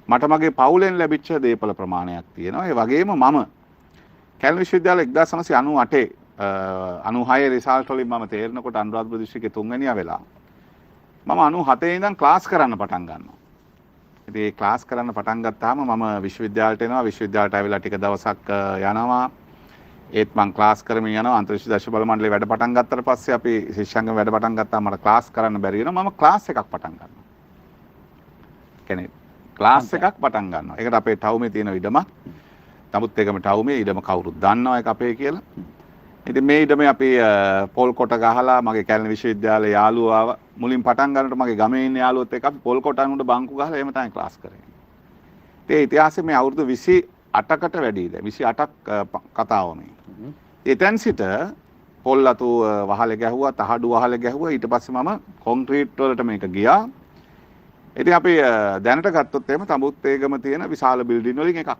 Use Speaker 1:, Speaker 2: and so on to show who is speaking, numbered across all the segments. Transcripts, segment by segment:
Speaker 1: මට මගේ පවුලෙන් ලැබිච්ච දේපල ප්‍රමාණයක් තියෙනවා. ඒ වගේම මම කැලණි විශ්වවිද්‍යාලය 1998 96 රිසල්ට් වලින් මම තේරෙනකොට අනුරාධපුර දිස්ත්‍රික්කේ තුන්වැනියා වෙලා මම 97 ඉඳන් ක්ලාස් කරන්න පටන් ගන්නවා. ඉතින් ඒ ක්ලාස් කරන්න පටන් ගත්තාම මම විශ්වවිද්‍යාලයට එනවා. විශ්වවිද්‍යාලයට ආවිලා ටික දවසක් යනවා. ඒත් මං ක්ලාස් කරමින් යනවා. අන්තර්විශ්ව දර්ශ බල මණ්ඩලේ වැඩ පටන් ගත්තට පස්සේ අපි ශිෂ්‍යංගම වැඩ පටන් ගත්තාම මට ක්ලාස් කරන්න බැරි වෙනවා. මම ක්ලාස් එකක් පටන් ගන්නවා. කියන්නේ ක්ලාස් එකක් පටන් ගන්නවා. ඒකට අපේ ටවුමේ තියෙන ඉඩමක්. නමුත් ඒකම ටවුමේ ඉඩම කවුරුත් දන්නවා ඒක අපේ කියලා. ඉතින් මේ ඉඩමේ අපි පොල් කොට ගහලා මගේ කැලණි විශ්වවිද්‍යාලේ යාළුවෝ ආවා. මුලින් පටන් ගන්නකොට මගේ ගමේ ඉන්න යාළුවොත් එක්ක අපි පොල් කොට අනුන්ට බංකු ගහලා එහෙම තමයි ක්ලාස් කරේ. ඉතින් ඒ ඉතිහාසයේ මේ අවුරුදු 28කට වැඩි දැන් 28ක් කතාව මේ. එතෙන් සිට පොල් අතු වහලේ ගැහුවා, තහඩු වහලේ ගැහුවා. ඊට පස්සේ මම කොන්ක්‍රීට් වලට මේක ගියා. ඉතින් අපි දැනට ගත්තොත් එහෙම තඹුත්තේගම තියෙන විශාල බිල්ඩින් වලින් එකක්.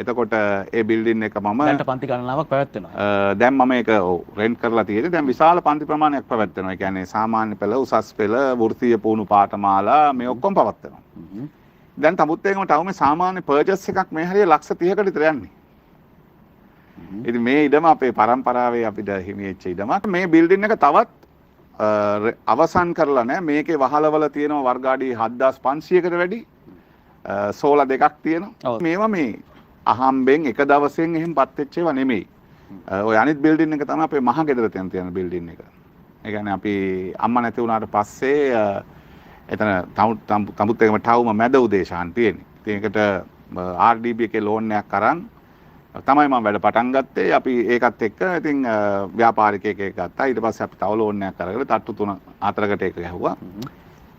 Speaker 1: එතකොට ඒ බිල්ඩින් එක මම
Speaker 2: දැනට පන්ති ගණනාවක් පැවැත්වෙනවා.
Speaker 1: දැන් මම ඒක ඔව් රෙන්ට් කරලා තියෙන්නේ. දැන් විශාල පන්ති ප්‍රමාණයක් පැවැත්වෙනවා. ඒ කියන්නේ සාමාන්‍ය පෙළ, උසස් පෙළ, වෘත්තීය පුහුණු පාඨමාලා මේ ඔක්කොම පවත්වනවා. දැන් තඹුත්තේගම ටවුමේ සාමාන්‍ය පර්චේස් එකක් මේ හරිය ලක්ෂ 30කට විතර යන්නේ. ඉතින් මේ ඉඩම අපේ පරම්පරාවේ අපිට හිමි වෙච්ච ඉඩමක්. මේ බිල්ඩින් එක තවත් අවසන් කරලා නෑ. මේකේ වහලවල තියෙනවා වර්ග අඩි 7500කට වැඩි. සෝලා දෙකක් තියෙනවා. මේවා මේ අහම්බෙන් එක දවසෙන් එහෙම පත් වෙච්ච ඒවා නෙමෙයි. ඔය අනිත් බිල්ඩින් එක තමයි අපේ මහ ගෙදර තියෙන බිල්ඩින් එක. ඒ කියන්නේ අපි අම්මා නැති වුණාට පස්සේ එතන තඹුත්තේගම ටවුම මැද උදේශාන් තියෙන්නේ. ඉතින් ඒකට RDB එකේ ලෝන් එකක් අරන් තමයි මම වැඩ පටන් ගත්තේ. අපි ඒකත් එක්ක ඉතින් ව්‍යාපාරිකයෙක් එක ගත්තා. ඊට පස්සේ අපි තව ලෝන් එකක් අරගෙන තට්ටු 3-4කට ඒක ගැහුවා.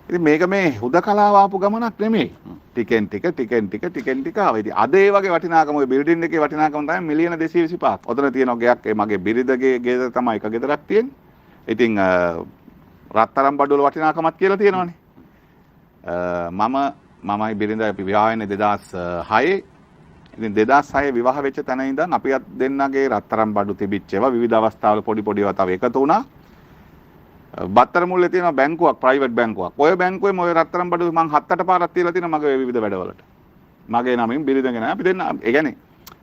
Speaker 1: ඉතින් මේක මේ හුදකලාව ආපු ගමනක් නෙමෙයි. ටිකෙන් ටික ටිකෙන් ටික ටිකෙන් ටික ආවා. ඉතින් අද ඒ වගේ වටිනාකම ඔය බිල්ඩින් එකේ වටිනාකම තමයි මිලියන 225ක්. ඔතන තියෙන ගෙයක් ඒ මගේ බිරිඳගේ ගෙදර තමයි එක ගෙදරක් තියෙන්නේ. ඉතින් රත්තරන් බඩු වල වටිනාකමක් කියලා තියෙනවනේ. මමයි බිරිඳයි අපි විවාහ වෙන්නේ 2006. ඉතින් 2006 විවාහ වෙච්ච තැන ඉඳන් අපි දෙන්නගේ රත්තරන් බඩු තිබිච්ච ඒවා විවිධ අවස්ථාවල පොඩි පොඩි ඒවා තව එකතු වුණා. බත්තර මුල්ලේ තියෙන බැංකුවක්, ප්‍රයිවට් බැංකුවක්. ඔය බැංකුවේම ඔය රත්තරන් බඩු මං 7-8 පාරක් තියලා තියෙනවා මගේ විවිධ වැඩවලට. මගේ නමින් බිරිඳගේ නම අපි දෙන්න. ඒ කියන්නේ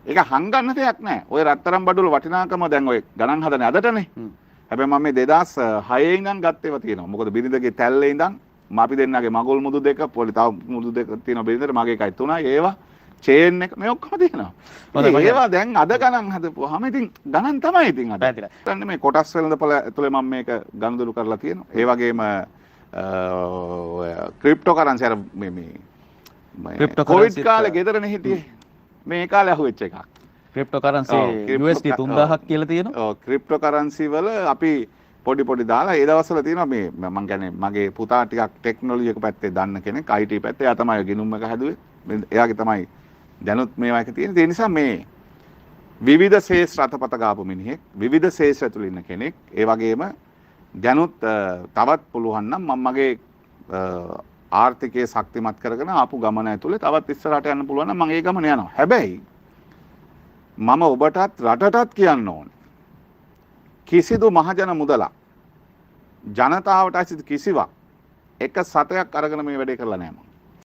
Speaker 1: ඒක හංගන්න දෙයක් නෑ. ඔය රත්තරන් බඩු වල වටිනාකම දැන් ඔය ගණන් හදන්නේ අදටනේ. හැබැයි මම මේ 2006 ඉඳන් ගත්ත ඒවා තියෙනවා. මොකද බිරිඳගේ තැල්ලේ ඉඳන් අපි දෙන්නගේ මගුල් මුදු දෙක, පොඩි තව මුදු දෙක තියෙනවා බිරිඳට, මගේ එකයි තුනයි ඒවා. චේන් එක මේ ඔක්කොම තියෙනවා. ඒවා දැන් අද ගණන් හදපුවාම ඉතින් ගණන් තමයි ඉතින් අද. පැහැදිලි. මේ කොටස් වෙළඳපොළ ඇතුලේ මම මේක ගනුදෙනු කරලා තියෙනවා. ඒ වගේම ඔය ක්‍රිප්ටෝ කරන්සි අර මේ මේ කොවිඩ් කාලේ ගෙදරනේ හිටියේ. මේ කාලේ අහුවෙච්ච එකක්.
Speaker 2: ක්‍රිප්ටෝ කරන්සි USD 3000ක් කියලා තියෙනවා.
Speaker 1: ඔව් ක්‍රිප්ටෝ කරන්සි වල අපි පොඩි පොඩි දාලා ඒ දවස්වල තියෙනවා මේ මං කියන්නේ මගේ පුතා ටිකක් ටෙක්නොලොජි එක පැත්තේ දන්න කෙනෙක්, IT පැත්තේ. එයා තමයි ගිනුම් එක හැදුවේ. එයාගේ තමයි දැනුත් මේවා එක තියෙන. ඒ නිසා මේ විවිධ ශේෂ්ත්‍ර අතපත ගාපු මිනිහෙක්, විවිධ ශේෂ්ත්‍ර ඇතුළේ ඉන්න කෙනෙක්. ඒ වගේම දැනුත් තවත් පුළුවන් නම් මම මගේ ආර්ථිකය ශක්තිමත් කරගෙන ආපු ගමන ඇතුලේ තවත් ඉස්සරහට යන්න පුළුවන් නම් මම ඒ ගමන යනවා. හැබැයි මම ඔබටත් රටටත් කියන්න ඕනේ, කිසිදු මහජන මුදලක් ජනතාවට අයිති කිසිවක් එක සතයක් අරගෙන මේ වැඩේ කරලා නෑ මම.